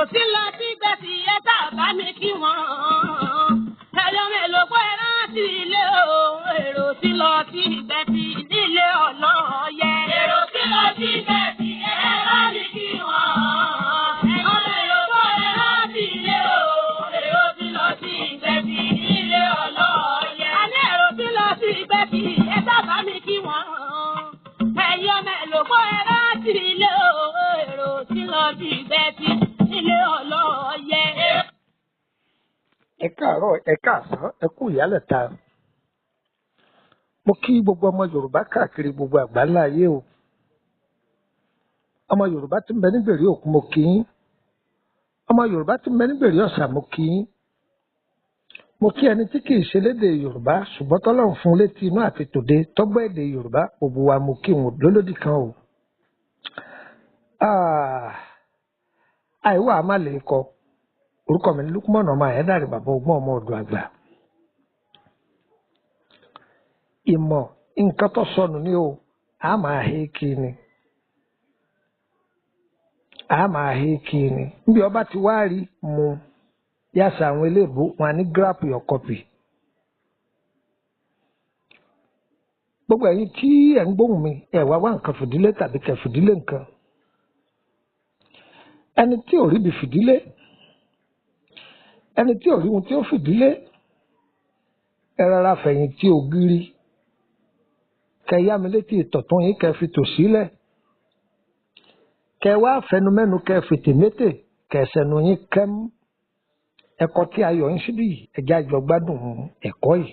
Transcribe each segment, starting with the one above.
Èrò tí lọ sí gbẹ̀sì ẹ tá bá mi kí wọ́n. Ẹyọ mélòó pé rántí ilé o. Èrò tí lọ sí gbẹ̀sì nílé ọlọ́yẹ. Èrò tí lọ sí gbẹ̀sì ẹ bá mi kí wọ́n. Ẹyọ mélòó pé rántí ilé o. Èrò tí lọ sí gbẹ̀sì nílé ọlọ́yẹ. Àní èrò tí lọ sí gbẹ̀sì ẹ tá bá mi kí wọ́n. Ẹyọ mélòó pé rántí ilé o. Èrò tí lọ sí gbẹ̀sì nílé ọlọ́yẹ. Ẹ káàárọ̀, ẹ káàsán, ẹ kú ìyálẹ̀ta. Mo kí gbogbo ọmọ Yorùbá káàkiri gbogbo àgbáńlá ayé o. Ọmọ Yorùbá tí ń bẹ nígbèrè òkun, mo kí yín. Ọmọ Yorùbá tí ń bẹ nígbèrè ọ̀sà, mo kí yín. Mo kí ẹni tí kì í ṣe lédè Yorùbá ṣùgbọ́n tọ́lọ́run fún létí inú àti tòde tọ́gbọ́ èdè Yorùbá, gbogbo wa mo kí wọn lólódì kan o. Àìwá a má lè kọ. Orúkọ mi ní Lukman ọmọ Àyẹ́dàrí, bàbá ọgbọ́n, ọmọ ọ̀dọ̀ àgbà. Ìmọ̀ nǹkan tó sọnù ni o, a máa hé kí ni. A máa hé kí ni. Níbi ọba ti wá rí mu, yàtọ̀ àwọn eléèbó wọn á ní grab your copy. Gbogbo ẹ̀yin tí ẹ̀ ń gbóhùn mi, ẹ̀ wá wá nǹkan fìdílé tàbí kẹ̀ fìdílé nǹkan. Ẹni tí ò ríbi fìdílé, ẹni tí ò rí ohun tí ó fìdílé, ẹ rárá fẹ̀yìntì ògiri, kẹ yá mi létí ìtọ̀tún yín, kẹ fi tò sílẹ̀, kẹ wá fẹnumẹ́nu, kẹ fètè métè, kẹ sẹnu yín kẹ́m. Ẹ̀kọ́ tí ayọ̀ ń síbí yìí, ẹ̀já jọ gbádùn ẹ̀kọ́ yìí.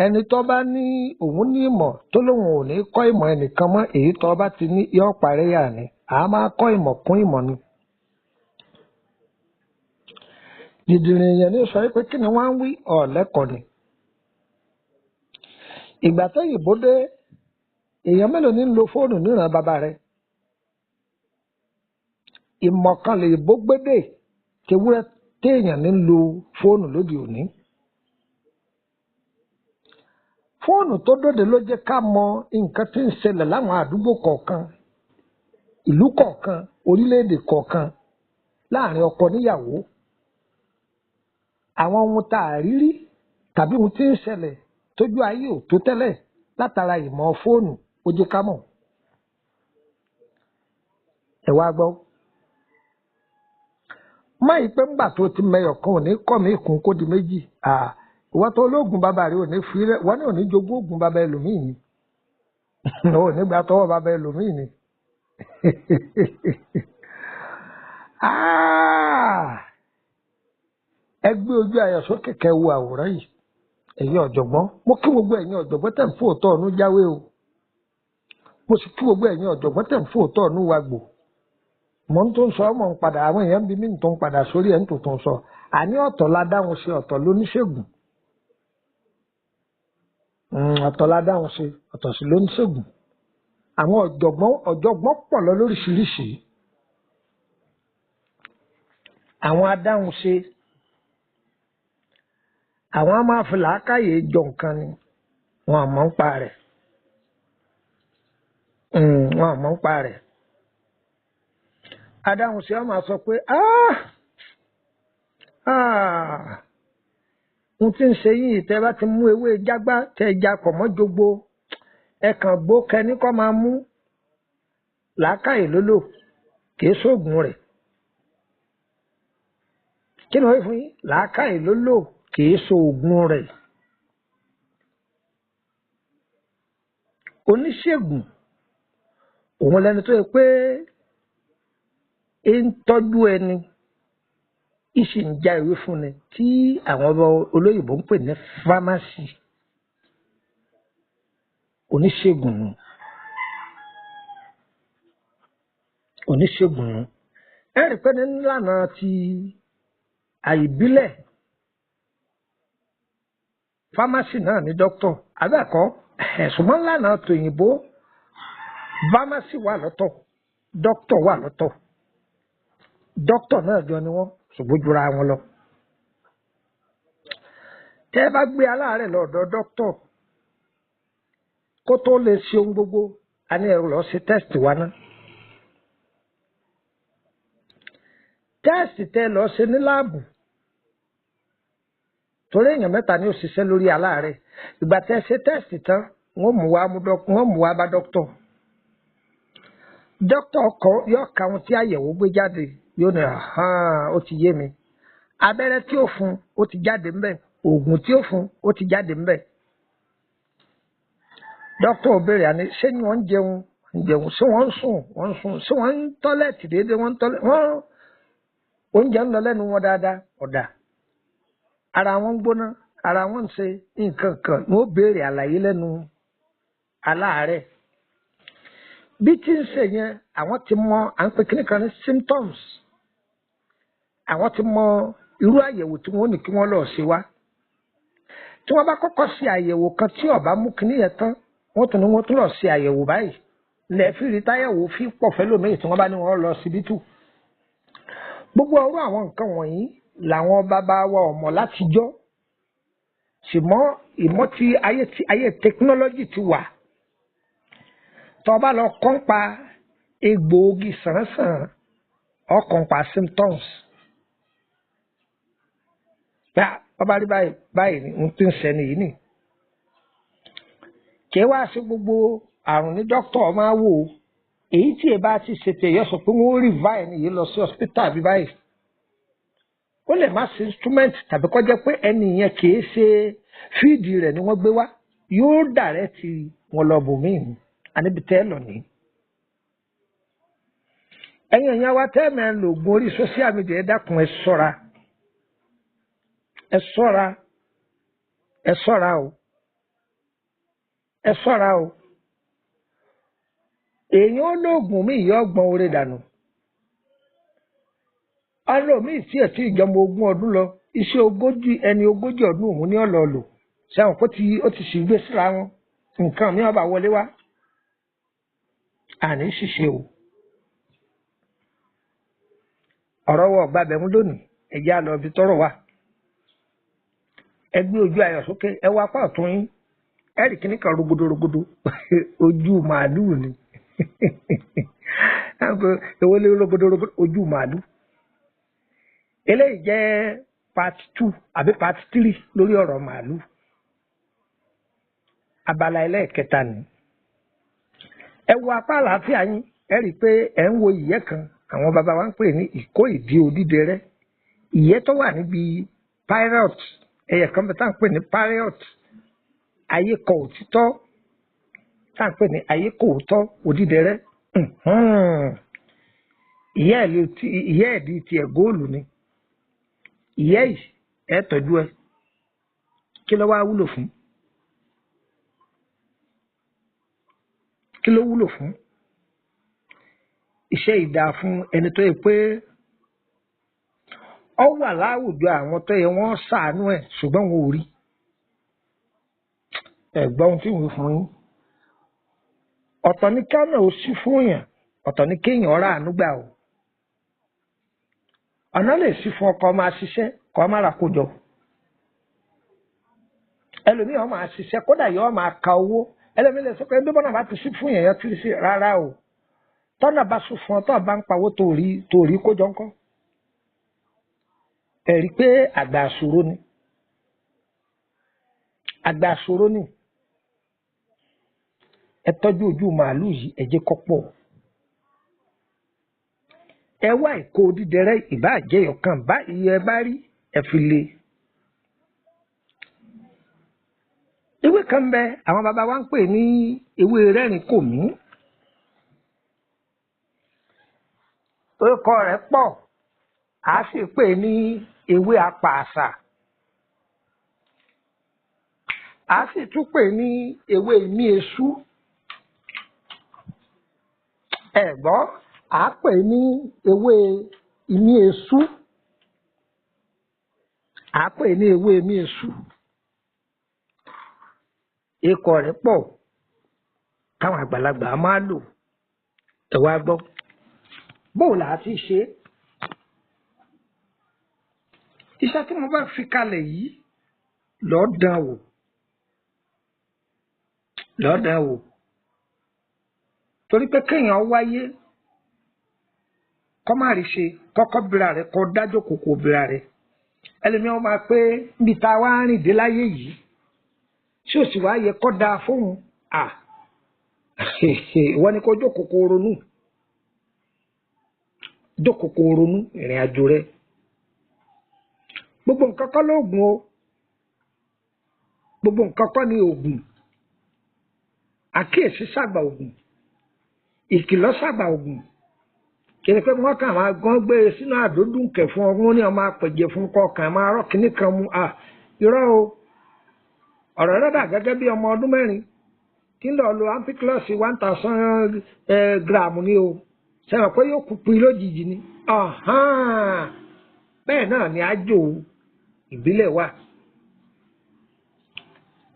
Ẹni tó bá ní òun ní ìmọ̀ tó lóun ò ní kọ́ ìmọ̀ ẹnìkan mọ́, èyí tó bá ti ní yọ́ parí yà ni. À máa kọ́ ìmọ̀ kún ìmọ̀ ni. Dìdìrìn èèyàn ní sọ pé kí ni wọ́n ń wí ọ̀lẹ́kọ̀ọ́ ni. Ìgbà tó yìnbó dé, èèyàn mélòó ní ń lo fóònù níran bàbá rẹ̀? Ìmọ̀ kan lè bó gbédè tewúrẹ́ téèyàn ní ń lo fóònù lóde òní. Fóònù tó dóde ló jẹ́ ká mọ nǹkan tí ń ṣẹlẹ̀ láwọn àdúgbò kọ̀ọ̀kan, ìlú kọ̀ọ̀kan, orílẹ̀-èdè kọ̀ọ̀kan, láàrin ọkọ níyàwó. Àwọn ohun tá a rí rí tàbí ohun tí ń ṣẹlẹ̀ tójú ayé ò tó tẹ́lẹ̀ látara ìmọ̀ fóònù ó jẹ́ ká mọ̀. Ẹ wá gbọ́. Má yìí pé ńgbà tó ti mẹyọ̀ kan ò ní kọ́ mi kún kó di méjì. Ìwọ tó olóògùn bàbá rẹ ò ní fi rẹ, wọn ní ò ní jogún ògùn bàbá ẹlòmíì ni. Ò ní gbà tọwọ́ bàbá ẹlòmíì ni. Ẹ gbé ojú ayọ̀ sókè kẹ́ wo àwòrán yìí. Ẹ̀yin ọ̀jọ̀gbọ́n, mo kí gbogbo ẹ̀yin ọ̀jọ̀gbọ́n tẹ̀ ń fò òótọ́ ọ̀nù jáwé o. Mo sì kí gbogbo ẹ̀yin ọ̀jọ̀gbọ́n tẹ̀ ń fò òótọ́ ọ̀nù wa gbò. Mo ń tó ń sọ ọmọ ń padà, àwọn èèyàn bí mi ń tó ń padà sórí ẹ̀ ń tó tó ń sọ. Àní ọ̀tọ̀ la dáhùn ṣe, ọ̀tọ̀ lóníṣègùn. Ọ̀tọ̀ la dáhùn ṣe, ọ̀tọ̀ sì lóníṣègùn. Àwọn ọ̀jọ̀gbọ́n pọ̀ lọ lóríṣiríṣi. Àwọn adáhùn ṣe, àwọn á máa fi làákàyè jọ nǹkan ni, wọn àmọ́ ń pa rẹ̀. Wọn àmọ́ ń pa rẹ̀. Adáhùn ṣe á máa sọ pé ohun tí ń ṣe yìí, tẹ́ bá ti mú ewé jágbá tẹ́ já pọ̀ mọ́ jogbo, ẹ kàn gbó kẹni kọ́ máa mú. Làákàyè ló lò, kìí ṣoògùn rẹ̀. Kí ni wọ́n wí fún yín? Làákàyè ló lò, kìí ṣoògùn rẹ̀. Oníṣègùn òun lẹni tó yẹ pé ń tọ́jú ẹni, ìsì ń já ewé fúnni tí àwọn ọmọ olóyìnbó ń pè ní fámásì. Oníṣègùn nù. Oníṣègùn nù. Ẹ rí i pé ní nílànà ti àìbílẹ̀, fámásì náà ní dókítọ̀ abẹ́ẹ̀kọ́, ṣùgbọ́n nílànà tòyìnbó, fámásì wà lọ́tọ̀, dókítọ̀ wà lọ́tọ̀. Dókítọ̀ náà jọ ni wọ́n, ṣùgbọ́n jura wọn lọ. Tẹ́ ẹ bá gbé aláàárẹ̀ lọ́dọ̀ dókítọ̀, kó tó lè ṣe ohun gbogbo, a ní ẹrù lọ ṣe tẹ́sítì wa ná. Tẹ́ẹ̀sì tẹ́ lọ ṣe ní láàbù, torí èèyàn mẹ́ta ni ó ṣiṣẹ́ lórí aláàárẹ̀. Ìgbà tẹ́ ṣe tẹ́ẹ̀sì tán, wọ́n mú wá bá dókítọ̀. Dókítà kọ yóò ka ohun tí àyẹ̀wò gbé jáde, yóò ní ó ti yé mi. Abẹ́rẹ́ tí ó fún ó ti jáde ńbẹ̀, oògùn tí ó fún ó ti jáde ńbẹ̀. Dókítà ó béèrè àní ṣé ni wọ́n ń jẹun ń jẹun, ṣé wọ́n ń sùn wọ́n ń sùn, ṣé wọ́n ń tọ́lẹ̀tì déédéé, wọ́n ń tọ́lẹ̀ wọ́n, oúnjẹ ń lọ lẹ́nu wọn dáadáa, ọ̀dà ara wọn ń gbóná, ara wọn ń ṣe nǹkan kan, wọ́n ó béèrè àlàyé lẹ́nu aláàárẹ̀. Bí tí ń ṣe yẹn, àwọn ti mọ à ń pè kíní kan ní symptoms. Àwọn ti mọ irú àyẹ̀wò tí wọ́n ní kí wọ́n lọ ṣe wá. Tí wọ́n bá kọ́kọ́ ṣe àyẹ̀wò kan tí ó bá mú kíní yẹn tán, wọ́n tún ní wọ́n tún lọ ṣe àyẹ̀wò báyìí. Lẹ́ẹ̀fì rí táyẹ̀wò fi pọ̀ fẹ́lòmíì tí wọ́n bá ní wọ́n lọ síbítù. Gbogbo ọ̀rọ̀ àwọn nǹkan wọ̀nyí làwọn bàbá wa ọ̀mọ̀ látijọ́. Ṣùgbọ́n ìmọ̀ ti ayé tẹkinọ́lọ́jì ti wà. Tó bá lọ kọ́ ń pa egbòogi sàn-sàn, ọkàn pa symptoms. Bá ọba rí báyìí báyìí ni ohun tí ń ṣẹni yìí nì. Kì í wá sí gbogbo àrùn ní dókítà máa wò ó. Èyí tí ẹ bá ti ṣètò ẹ̀yọ́ sọ pé wọ́n rí ẹni yìí lọ sí hospital bí báyìí. Ó lè má ṣe instrument tàbí kó jẹ́ pé ẹni yẹn kì í ṣe fíìdì rẹ̀ ni wọ́n gbé wá. Yóò dàrẹ́ ti wọn lọ bòmíì ni. Àníbi tẹ́ lọ ní. Ẹ̀yin èèyàn wa tẹ́ mẹ́ lògùn orí social media, ẹ dákun, ẹ ṣọ́ra. Ẹ ṣọ́ra. Ẹ ṣọ́ra o. Ẹ ṣọ́ra o. Èèyàn olóògùn mi yọ ọgbọ̀n oore dànù. Ọlọ́mí tí ẹ̀ tí ìjọba 20 ọdún lọ, iṣẹ́ 40 ẹni 40 ọdún òun ní ọ̀lọ́ lò. Ṣé àwọn kó ti ó ti sì gbé síra wọn? Nǹkan mi ọba wọlé wá. Àní ṣìṣe o. Ọ̀rọ̀ wọ ọ̀gbà bẹ̀mú lónìí, ẹ̀jẹ̀ á lọ ibi tọ́rọ̀ wà. Ẹ gbé ojú ayọ̀ sókè, ẹ wọ apá ọ̀tún yín. Ẹ rí kíní kan rogodo rogodo, ojú màálùú ni. Èwo lé rogodo rogodo ojú màálùú. Eléyìí jẹ́ part 2 àbí part 3 lórí ọ̀rọ̀ màálùú. Abala ẹlẹ́ẹ̀kẹta ni. Ẹ wo apá àlàáfíà yín, ẹ rí i pé ẹ ń wo ìyẹ́ kan, àwọn baba wa ń pè ní ìkó ìdí odídẹrẹ́. Ìyẹ́ tó wà níbi parrot, ẹyẹ kan bẹ tá à ń pè ní parrot, ayé kọ òtítọ́, tá à ń pè ní ayé kò òótọ́ odídẹrẹ́. Ìyẹ́ ẹ̀dí tiẹ̀ góòlù ni. Ìyẹ́ yìí ẹ tọ́jú ẹ. Kí ló wá wúlò fún? Kí ló wúlò fún? Iṣẹ́ ìdá fún ẹni tó yẹ pé ọ wà láwùjọ àwọn tó yẹ wọ́n ṣàánú ẹ̀ ṣùgbọ́n wọn ò rí. Ẹ gbọ́ ohun tí mo fún yín. Ọ̀tọ̀ ni kánà ó sí fún yàn, ọ̀tọ̀ ni kéèyàn rà àánú gbà o. Ọ̀nà lè sí fún ọkọ máa ṣiṣẹ́ kọ́ máa rà kójọ. Ẹlòmíì ó máa ṣiṣẹ́ kódà yóò máa ka owó. Ẹlòmíì lè sọ pé bí bọ́nà bá ti sí fún yàn yẹn ti sí rárá o. Tọ́nà bá sún fún ọ tó bá ń pawó tó rí kójọ ńkọ́. Ẹ rí i pé àgbà àṣòro ni. Àgbà àṣòro ni. Ẹ tọ́jú ojú màálù yìí, ẹ jẹ́ kó pọ̀. Ẹ wá ìkó odídẹrẹ́ ìbá jẹ́ ọ̀kan bá iye ẹ bá rí ẹ fi lé. Ewé kan bẹ àwọn baba wa ń pè ní ewé rẹ́rìn kò mí. Orúkọ rẹ̀ pọ̀, a sì pè ní ewé apàṣà. A sì tún pè ní ewé imí esú. Ẹ gbọ́, a pè ní ewé imí esú. A pè ní ewé imí esú. Ikọ̀ rẹ̀ pọ̀ táwọn àgbàlagbà máa lò. Ẹ wá gbọ́. Bóò là á ti ṣe é? Iṣẹ́ tí mo bá fi kalẹ̀ yìí lọ́ọ́ dán wò. Lọ́ọ́ dán wò. Torí pé kéèyàn wáyé Kọ́ má rí ṣe kọ́kọ́ bira rẹ̀, kọ́ dájọ́ kòkò bira rẹ̀. Ẹlòmíràn máa pé níbi tá a wá rìn dé láyé yìí, tí ò sì wá yẹ kọ́ da fóun. À ìwọ ni kó jókòó kó ronú, jókòó kó ronú ìrìn àjò rẹ. Gbogbo nǹkan kọ́ lóògùn o, gbogbo nǹkan kọ́ ni òògùn. Àkíyèsí ṣàgbà òògùn, ìkìlọ̀ ṣàgbà òògùn. Kìí pé wọ́n kàn máa gán gbé e sínú àdódùnkẹ̀ fún ọ, wọ́n ní ọmọ apẹ̀jẹ̀ fún kọkàn máa rọ́ kínní kan mu. À irọ́ o, ọ̀rọ̀ rẹ̀ dà gẹ́gẹ́ bí ọmọ ọdún 4 tí ń lọ lo ampiclox 1000 gram ni o. Sẹ́wọ̀n pé yóò kú pin lójijì ni. Bẹ́ẹ̀ náà ni àjò ìbílẹ̀ wà.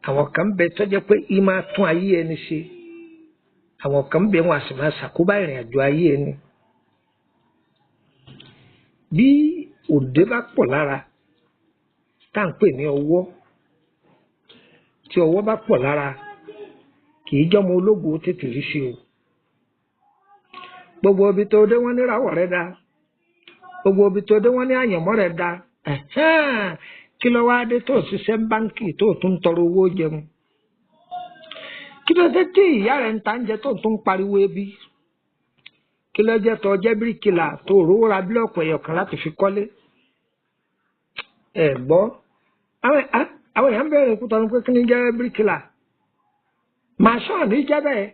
Àwọn kan bẹ tó jẹ́ pé í máa tún ayé ẹni ṣe, àwọn kan bẹ wọn a sì máa ṣàkóbá ìrìn àjò ayé ẹni. Bí òde bá pọ̀ lára, tá à ń pè ní ọwọ́, tí ọwọ́ bá pọ̀ lára, kì í jọ́mọ ológo tètè rí sí o. Gbogbo ibi tó dé wọ́n ní ìràwọ̀ rẹ̀ da, gbogbo ibi tó dé wọ́n ní àyànmọ́ rẹ̀ da. Kí ló wá dé tó ṣiṣẹ́ báńkì tó tún ń tọrọ owó jẹun? Kí ló dé tí ìyá rẹ̀ ń ta oúnjẹ tó tún ń pariwo ebi? Kí ló jẹ́ tó jẹ́ bíríkìlà tó rówó ra bílọ̀kù ẹ̀yọ̀ kan láti fi kọ́lé? Ẹ gbọ́, àwọn èèyàn ń bẹ̀rẹ̀ ikú tọrọ pé kí ni jẹ́ bíríkìlà? Màṣán ní jẹ́ bẹ́ẹ̀.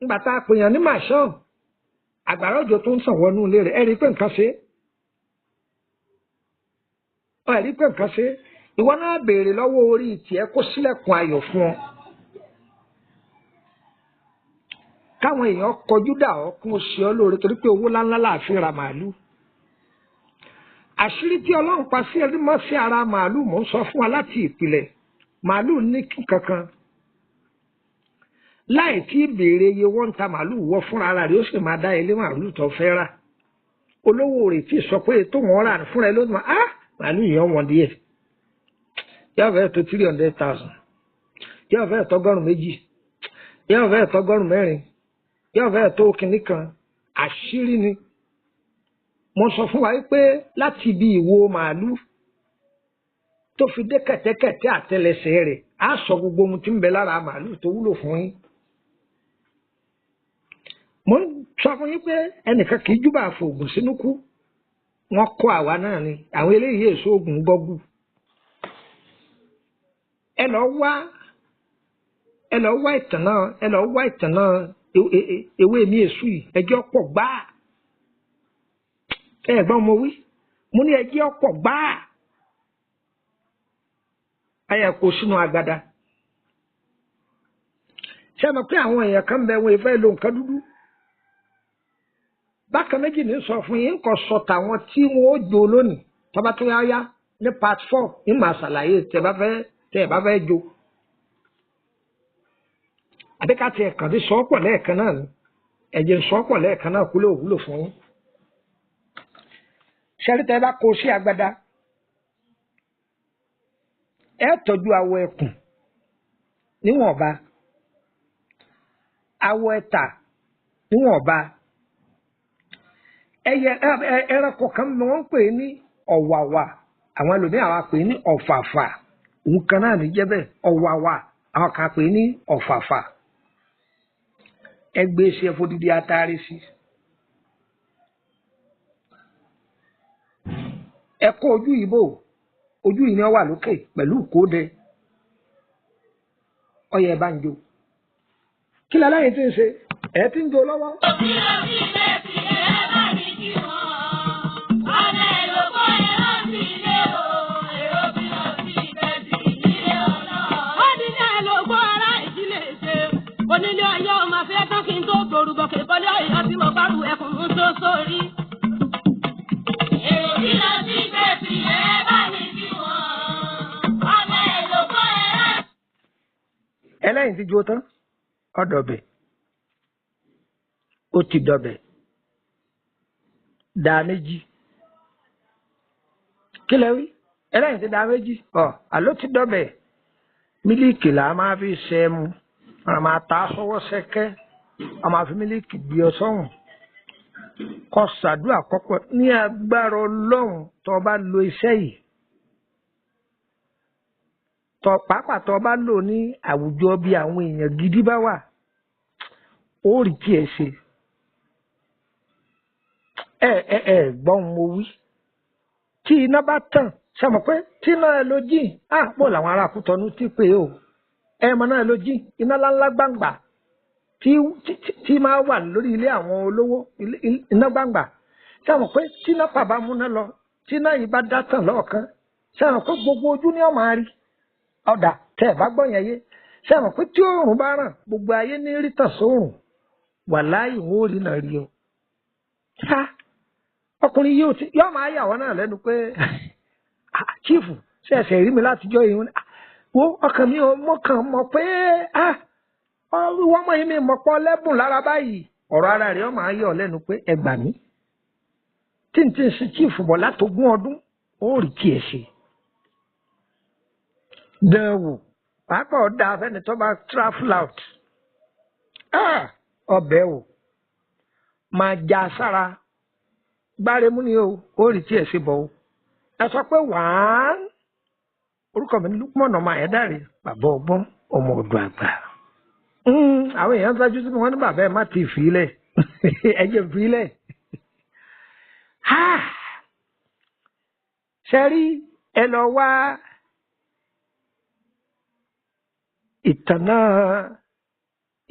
Ńgbà tá a pè yàn ní màṣán, àgbàrá òjò tó ń sàn wọnú ilé rẹ̀, ẹ rí i pé nǹkan ṣe é. Ẹ rí i pé nǹkan ṣe é. Ìwọ náà béèrè lọ́wọ́ orí tiẹ̀ kó sílẹ̀kùn ayọ̀ fún ọ. Káwọn èèyàn kọjú dà ọ́ kún ó ṣe ọ́ lóore, torí pé owó ńláńlá là fi ra màálù. Àṣírí tí Ọlọ́run pa sí ẹni mọ́ sí ara màálù, mò ń sọ fún wa láti ìpìlẹ̀. Màálù ní kankan láì tí ì béèrè iye wọ́n ń ta màálù, wọ́ fúnra ara rẹ̀ ó sì máa dá ilé màálù tó fẹ́ rà. Olówó rẹ̀ tí sọ pé tó wọ́n rà fúnra ẹ ló máa á màálù yẹn wọ́n díẹ̀, yóò fẹ́ tó 300,000, yóò fẹ́ tó 200,000, yóò fẹ́ tó 400,000, yóò fẹ́ tó kinní kan. Àṣírí ni mo sọ fún wa pé láti ibi ìwo màálù tó fi dé kẹ̀tẹ́kẹ̀tẹ́ àtẹlẹsẹ̀ rẹ̀, á sọ gbogbo ohun tí ń bẹ lára màálù tó wúlò fún yín. Mo ń sọ fún yín pé ẹnìkan kì í júbà fòògùn sínú kú, wọ́n kọ́ àwa náà ni. Àwọn eléyìí èso oògùn gọ́gù. Ẹ lọ wá, ẹ lọ wá ìtàn náà, ẹ lọ wá ìtàn náà ewé mi èso yìí, ẹjọ́ pọ̀ gbáà. Ẹ gbọ́n mo wí, mo ní ẹjẹ́ ọ̀pọ̀ gbáà. Ayẹ kó sínú agbada. Ṣé ẹ mọ̀ pé àwọn èèyàn kan bẹ wọn ìfẹ́ lo nǹkan dúdú? Bákan méjì ní sọ fún yín, kò sọ tàwọn tí wọn ó jó lónìí. Tọ́ba tó yá yá ní part 4 ní màá ṣàlàyé tẹ bá fẹ́ jó. Àbí ká tiẹ̀ kàn ní sọ́pọ̀ lẹ́ẹ̀kan náà ni. Ẹ̀jẹ̀ ń sọ́pọ̀ lẹ́ẹ̀kan náà kú lè wúlò fún yín. Ṣẹ́rí tẹ́ bá kó sí agbada, ẹ tọ́jú awọ ẹkùn níwọ̀nba, awọ ẹ̀tà níwọ̀nba. Ẹyẹ ẹranko kan ni wọ́n ń pè ní ọ̀wàwà, àwọn ẹlòmíì àwọn pè ní ọ̀fàfà. Òun kan náà ní jẹ́ bẹ́ẹ̀, ọ̀wàwà, àwọn kan pè ní ọ̀fàfà. Ẹ gbé sí ẹfọ dídí atari sí. Ẹ kó ojú yìí bò, ojú yìí ni ó wà lókè pẹ̀lú ìkóde. Ọyẹ ẹ bá ń jó. Kí lẹ lẹ́yìn tí ń ṣe? Ẹ ti ń jó lọ́wọ́. Onílé ayé ọmọ afẹ́ tán kí n tó torúbọ̀ kébọ́lé ọ̀yọ́ tí mo bá ru ẹkùn mú tó sórí. Èrò tí lọ sí gbèsè ẹ bá mi kí wọn. Ọmọ èlò kọ́ ẹ rà. Ẹlẹ́yìn ti jó tán, ó dọ̀bẹ̀, ó ti dọ̀bẹ̀, dà méjì. Kí lẹ wí? Ẹlẹ́yìn ti dà méjì, ọ̀ àló ti dọ̀bẹ̀. Mílíìkì là á máa fi ṣe é mu, a máa ta sọ́wọ́ sẹ́kẹ́, a máa fi mílíìkì gbé ọ sọ́hùn. Kó ṣàdúrà kọ́kọ́ ní agbára Ọlọ́run tó bá lo iṣẹ́ yìí, tó pàápàá tó bá lò ní àwùjọ bí àwọn èèyàn gidi bá wà, ó rí tí ẹ ṣe. Ẹ ẹ ẹ gbọ́n mo wí. Tí iná bá tàn, ṣe mọ̀ pé tí iná ẹ ló jìn, á pọ̀ làwọn ará Kútọ́nù ti pé o. Ẹ mọ̀ náà ló jìn, iná ńláńlá gbàǹgbà tí máa wà lórí ilé àwọn olówó, iná gbàǹgbà. Ṣe mọ̀ pé tí iná pàbá múná lọ, tí iná yìí bá dá tàn lọ́ọ̀kan, ṣe mọ̀ pé gbogbo ojú ni ó máa rí. Ọ̀dà tẹ́ ẹ̀ bá gbọ́ yẹn yé. Ṣe mọ̀ pé tí oòrùn bá ràn, gbogbo ayé ní rí tàn sóòrùn. Wàláhì wọn ò rí náà rí o. Ṣá ọkùnrin yóò ti yóò máa yà wọ́n náà lẹ́nu pé chief ṣẹ̀ṣẹ̀ rí mi látijọ́ yìí. Wo ọkàn mi ò mọ̀kàn mọ̀ pé wọ́n mọ̀ yín mi mọ̀ pọ̀ lẹ́bùn lára báyìí. Ọ̀rọ̀ ara rẹ̀ ó máa yọ̀ lẹ́nu pé ẹ gbà mí. Tí n ti ń sin chief bọ̀ látogún ọdún, ó rí kí ẹ ṣe. Dán wò, pàápàá ọ̀dà afẹ́ni tó bá travel out. Ọbẹ̀ wò, máa já sára. Gbáremú ni o, ó rí tí ẹ ṣe bọ̀ o. Ẹ sọ pé wàá. Orúkọ mi ní Lukman ọmọ Ayédáre, bàbá ọgbọ́n, ọmọ ọ̀dọ̀ àgbà. Àwọn èèyàn ṣáájú sí mi, wọ́n ní bàbá ẹ má ti fi ilẹ̀. Ẹ jẹ́ fi ilẹ̀. Ṣé rí ẹ lọ wá ìtànà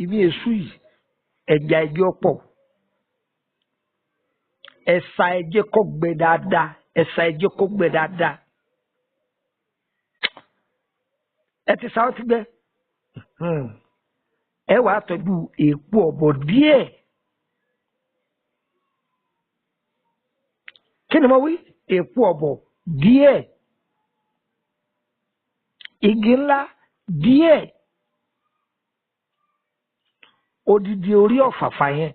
ibi èṣù yìí, ẹja ẹjọ́ pọ̀. Ẹ̀sà ẹ̀jẹ̀ kó gbẹ dáadáa, ẹ̀sà ẹ̀jẹ̀ kó gbẹ dáadáa. Ẹ ti sa ó ti gbẹ. Ẹ wàá tọ́jú èèpo ọ̀bọ̀ díẹ̀. Kí ni mo wí? Èèpo ọ̀bọ̀ díẹ̀. Igi ńlá díẹ̀. Odidi orí ọ̀fàfà yẹn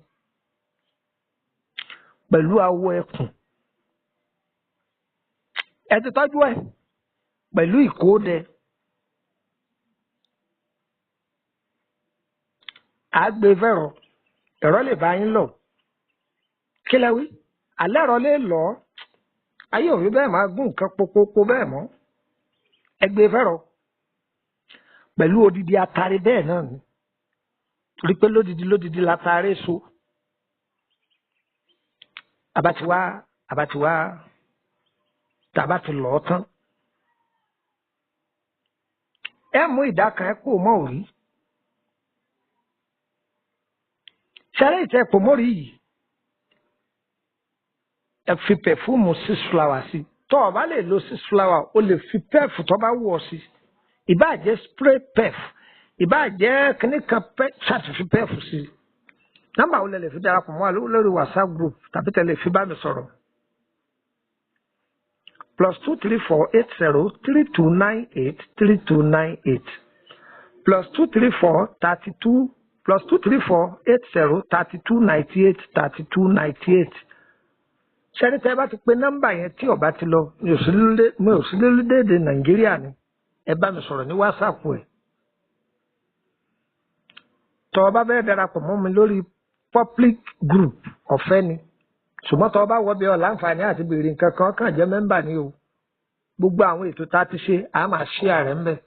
pẹ̀lú awọ ẹkùn. Ẹ ti tọ́jú ẹ̀ pẹ̀lú ìkódẹ. Àgbè fẹ̀rọ̀, ẹ̀rọ lè bá yín lọ. Kí lẹ wí? Àlẹ́ ẹ̀rọ lè lọ. Ayé òfin bẹ́ẹ̀ máa gún nǹkan pópópó bẹ́ẹ̀ mọ́. Ẹ gbé fẹ̀rọ̀ pẹ̀lú odidi atare bẹ́ẹ̀ náà ni. Torí pé lódidi lódidi latare so. Abatiwa tàbá ti lọ tán. Ẹ mú ìdá kan ẹ kó mọ́ òrí. Ṣẹlẹ̀ ìtẹ́ kò mọ́rí yìí. Ẹ fi pẹ̀fúmù six flower sí. Tọ́ ọ bá lè lo six flower, o lè fi pẹ́ẹ̀fù tó bá wù ọ́ sí. Ìbáà jẹ́ spray pẹ́ẹ̀fù, ìbáà jẹ́ kíní kan ṣàtìfi pẹ́ẹ̀fù sí. Nọ́mbà wo lẹ lè fi darapọ̀ mọ́ wa lórí WhatsApp group tàbí tẹ lè fi bá mi sọ̀rọ̀? +234 80 32 98 32 98 +234 32 +234 80 32 98 32 98. Ṣẹ́ni tẹ́ bá ti pe nọ́mbà yẹn tí ó bá ti lọ, mi ò sí lórílẹ̀-èdè Nàìjíríà ni. Ẹ bá mi sọ̀rọ̀ ní WhatsApp ẹ̀. Tọ́ ọ bá bẹ́ẹ̀ darapọ̀ mọ́ mi lórí public group ọ̀fẹ́ ni. Ṣùgbọ́n tọ́ ọ bá wọ bí ọ láǹfààní àti béèrè nǹkan kan kàn jẹ́ mẹ́mbà ni o. Gbogbo àwọn ètò tá a ti ṣe, a máa ṣí ààrẹ ń bẹ̀.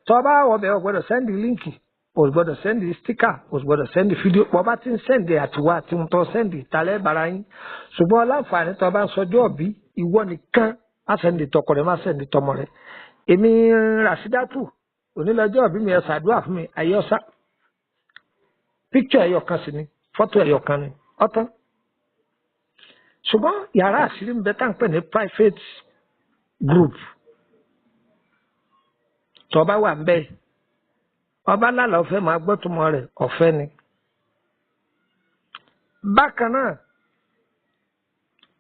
Tọ́ ọ bá wọ bí ọ gbọ́dọ̀ sẹ́ndì líǹkì, o gbọ́dọ̀ sẹ́ndì stíkà, o gbọ́dọ̀ sẹ́ndì fídíò. Bọ́ bá ti ń sẹ́ndì àtiwá àti ń tọ́ sẹ́ndì ìtàlẹ́ bara yín. Ṣùgbọ́n láǹfààní tọ́ ọ bá ń sọjọ́ òbí, ìwọ nìkan má sẹ́ndì tọkọ rẹ, má sẹ́ndì tọmọ rẹ. Èmi Ràṣídátù, onílọ́jọ́ òbí mi, ẹ ṣàdúrà fún mi, ayé ọ̀sá. Píkṣọ̀ ẹyọ kan sì ni, fọ́tò ẹyọ kan ni, ọ̀tán. Ṣùgbọ́n yàrá àṣírí ń bẹ tá à ń pè ní private group. Tọ́ bá wà ń bẹ́ẹ̀, ọba lálẹ́ ọ̀fẹ́ máa gbọ́ túmọ̀ rẹ̀, ọ̀fẹ́ ni. Bákan náà,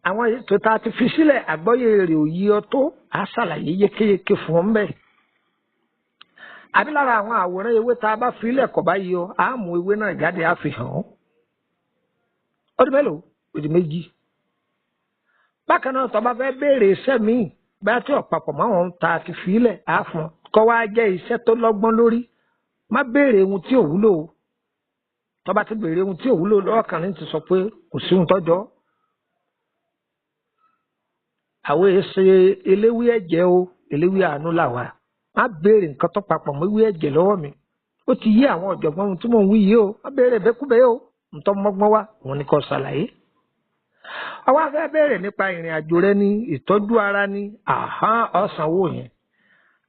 àwọn ètò tá a ti fi sílẹ̀ àgbọ́yé rẹ̀ ò yí ọ tó, á ṣàlàyé yékéyéké fún ọ ńbẹ̀. Àbí lára àwọn àwòrán ewé tá a bá fi ilẹ̀ kọ̀ bá yí ọ, á mú ewé náà jáde á fi hàn ọ́. Ó di mélòó? Ó di méjì. Bákan náà, tó bá fẹ́ béèrè iṣẹ́ míì, bá tí ọ̀pápọ̀ mọ́ àwọn tá a ti fi ilẹ̀ á fún ọ, kọ́ wá jẹ́ iṣẹ́ tó lọ́gbọ́n lórí. Má béèrè ohun tí ò wúlò o. Tó bá ti béèrè ohun tí ò wúlò lọ́wọ́ kan ní ti sọ pé kò sí ohun tọ́jọ́. Àwọn èsè eléwé ẹ̀jẹ̀ o, eléwé àánú làwà. Má béèrè nǹkan tó papọ̀ mọ́ ewé ẹ̀jẹ̀ lọ́wọ́ mi. Ó ti yé àwọn ọ̀jọ̀gbọ́n ohun tí mò ń wí yìí o. Má béèrè bẹ́kúbẹ́ o. Ntọ́ mọ́gbọ́n wá, òun ni kò ṣàlàyé. Àwa fẹ́ béèrè nípa ìrìn àjò rẹ ní ìtọ́jú ara ní àhán ọ̀sánwó yẹn.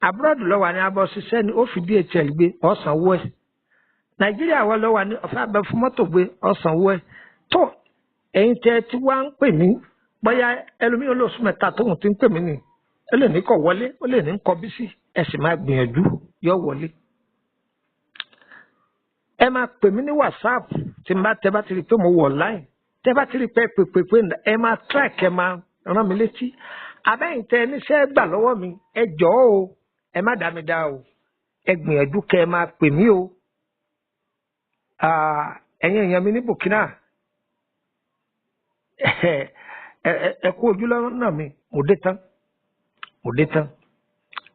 Abúrọ́dù lọ́wọ́ ní abọ́ ṣiṣẹ́ ni ó fi DHL gbé ọ̀sánwó ẹ̀. Nàìjíríà wọ́n lọ́wọ́ ní ọ̀fẹ́ abẹ fún mọ́tò gbé ọ̀sánwó ẹ̀. Tó ẹ̀yin tẹ́ tí wá ń pè mí bóyá ẹlòmíràn lóṣù mẹ́ta tóun ti ń pè mí nì. Ó lè ní kọ̀ wọlé, ó lè ní kọ bísí, ẹ sì máa gbìyànjú yọ wọlé. Ẹ máa pè mí ní WhatsApp tí n bá tẹ bá ti rí i pé mo wọ̀ online. Tẹ bá ti rí i pé pèpèpè ẹ máa track, ẹ máa rán mi létí. Abẹ́yìn tẹ níṣẹ́ gbà lọ́wọ́ mi, ẹ jọ̀ọ́ o, ẹ má dá mi dá o, ẹ gbìyànjú kẹ ẹ máa pè mí o. Ẹ̀yin èèyàn mi ní Burkina, ẹ kú ojú lọ́nà mi, mo dé tán, mo dé tán,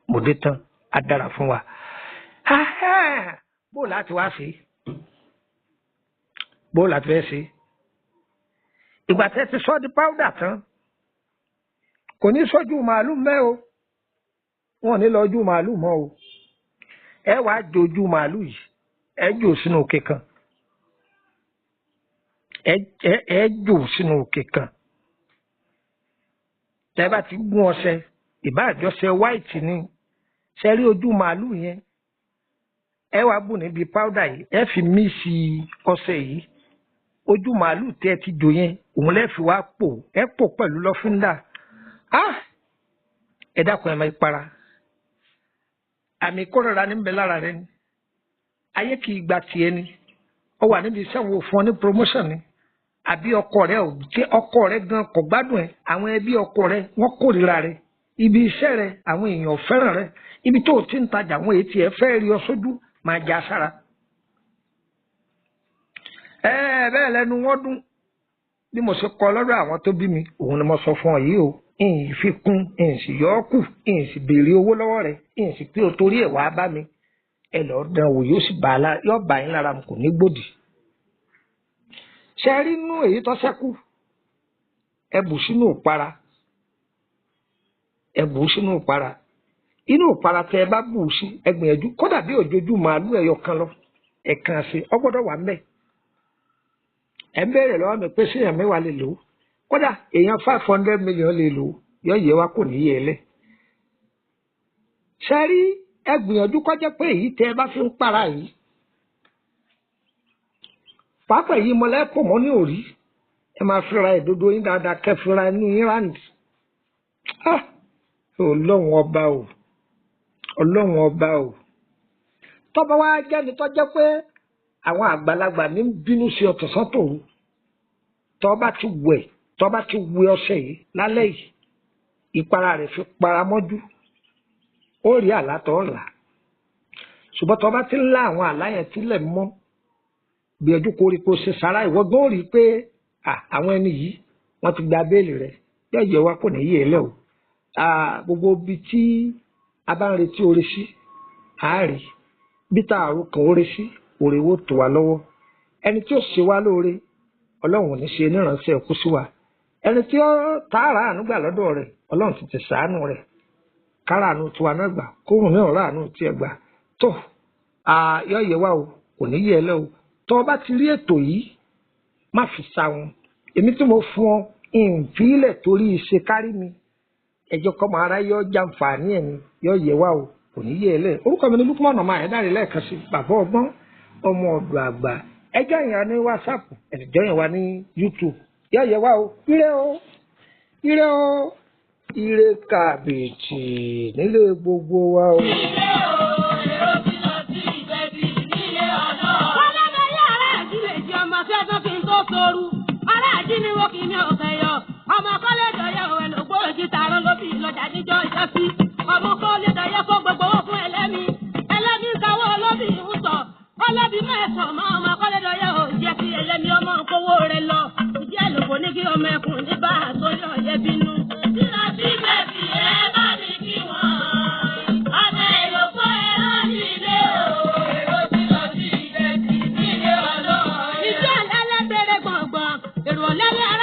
mo dé tán, á dára fún wa. Bó láti wá sí? Bó láti fẹ́ sí? Ìgbà tẹ́ ti sọ di powder tán, kò ní sọ́jú màálù mẹ́ o. Wọn ò ní lọ ojú màálù mọ́ o. Ẹ wàá jojú màálù yìí, ẹ jò sínú òkè kan. Ẹ jò sínú òkè kan. Tẹ́ bá ti gún ọṣẹ, ìbá àjọṣe white ni, ṣe rí ojú màálù yẹn. Ẹ wàá bù níbi powder yìí, ẹ fi mísì ọṣẹ yìí. Ojú màálù tẹ́ ti jò yẹn, òun lẹ́ fi wá pò, ẹ pò pẹ̀lú lọ́fíńdà. Ẹ dákun, ẹ máa para. Àmì ìkórira ní bẹ lára rẹ ni. Ayé kì í gba tiẹ̀ ni. Ó wà níbi iṣẹ́ wo fún ọ ní promotion ni. Àbí ọkọ rẹ ò jẹ́ ọkọ rẹ gan kò gbádùn ẹ. Àwọn ẹbí ọkọ rẹ wọ́n kórira rẹ. Ibi iṣẹ́ rẹ àwọn èèyàn fẹ́ràn rẹ. Ibi tó o ti ń tajà àwọn èyí tí ẹ fẹ́ rí ọ sójú máa já sára. Ẹ bẹ́ẹ̀ lẹ́nu wọ́n dún. Bí mo ṣe kọ lọ́dọ̀ àwọn tó bí mi, òun ni mo sọ fún ọ yìí o. Ìyìn fi kún, ìyìn sì yọ ọ́ kù, ìyìn sì béèrè owó lọ́wọ́ rẹ̀, ìyìn sì pé o torí ẹ̀ wá bá mi. Ẹ lọ́ọ́ dán wò, yóò sì yóò bá yín lára mu, kò ní gbòdì. Ṣé rí inú èyí tó ṣẹ́kù? Ẹ bù sínú òpara. Ẹ bù sínú òpara. Inú òpara tẹ ẹ bá bù sí, ẹ gbìyànjú kódà bí òjòjú màálù ẹyọ kan lọ. Ẹ̀kan sí, ọ gbọ́dọ̀ wà ńbẹ̀. Ẹ ń béèrè lọ́wọ́ mi pé ṣé èèyàn mẹ́wàá lè lò ó? Kódà èèyàn 500 million lè lò ó, yọ yẹ wá kò ní yẹ ẹ lẹ. Ṣé rí, ẹ gbìyànjú kọjá pé èyí tẹ ẹ bá fi ń para yìí, pàápàá èyí mọlẹ́pọ̀ mọ́ ní òrí, ẹ máa fira ìdodo yín dáadáa, kẹ́ fira inú yín ráǹdì. Ọlọ́run ọba o, Ọlọ́run ọba o. Tọ́ba wa jẹ́ni tó jẹ́ pé àwọn àgbàlagbà ní bínú sí ọ̀tọ̀sán tòru. Tọ́ba ti wẹ̀, tọ́ba ti wẹ̀ ọṣẹ yìí lálẹ́ yìí, ìpara rẹ̀ fi para mọ́jú, ó rí àlá tó là. Ṣùgbọ́n tọ́ba ti ń lá àwọn àlá yẹn tílẹ̀ mọ́, gbìyànjú koríko ṣe sára, ìwọ gan ó rí i pé àwọn ẹni yìí wọ́n ti gba béèlì rẹ̀. Yóò yẹ wá kò ní yé e lẹ́ o. Gbogbo ibi tí a bá ń retí oore sí, a rí. Bí tá àrùn kan oore sí, oore wo tó wa lọ́wọ́. Ẹni tí ó ṣe wá lóore, Ọlọ́run ò ní ṣe oníránṣẹ́ ẹkú sí wa. Ẹni tí ó tààrà àánú gbà lọ́dọ̀ rẹ̀, Ọlọ́run ti ti ṣàánú rẹ̀. Kára àánú tiwa náà gbà, kóhùn náà rà àánú tiẹ̀ gbà. Tó yọ yẹ wá o, kò ní yẹ ẹ lẹ́ o. Tó o bá ti rí ètò yìí, má fi sáwọn. Èmi tí mo fún ọ, ìfilẹ̀ torí ìṣe kárí mi. Ẹjọ́ kọ́ máa ráyé ọjà nfààní ẹ̀ ni, yọ yẹ wá o, kò ní yẹ ẹ lẹ́. Orúkọ mi ni Lukman ọmọ Àyẹ̀dáre lẹ́ẹ̀kan sí, bàbá ọgbọ́n, ọmọ ọ̀dọ̀ àgbà. Ẹjọ́ yẹn ní WhatsApp, ẹjọ́ yẹn wá ní YouTube. Yọ yẹ wá o, ire o, ire o, ire kàbìtì nílé gbogbo wa o. Ire o, èrò ti lọ sí ìbẹ̀bí nílé ọ̀dọ́. Wọ́n lọ́dọ̀ yá ará ìdílé jí ọmọ sẹ́sán kí n tó soru. Ará ìdílé kì í ní ọ̀fẹ́ yọ. Ọmọ kọ́lé dọ̀yẹ òwe ló gbòòrò jí tààrọ́ ló bí lọ́jà níjọ́ ìjọ́sí. Ọmọ kọ́lé dọ̀yẹ kó gbogbo owó fún ẹlẹ́mi. Ẹlẹ́mi ń kawọ́ olóbì ń sọ. Ọlọ́bì mẹ́sàn-án mọ́ ọmọ kọ́lé dọ̀yẹ ò jẹ́ kí ẹlẹ́mi ọmọ kówó rẹ̀ lọ. Ìjẹ́ àlòkò ní kí ọmọ ẹkùn ní bá àtọ́jú ọ̀yẹ́ bínú. Sílọ sí bẹ̀bí ẹ bá mi kí wọ́n. Ọmọ èrò fún ẹran nílé o. Èrò ti lọ sí ìbẹ̀bí nílé ọlọ́run. Lẹ́yìn.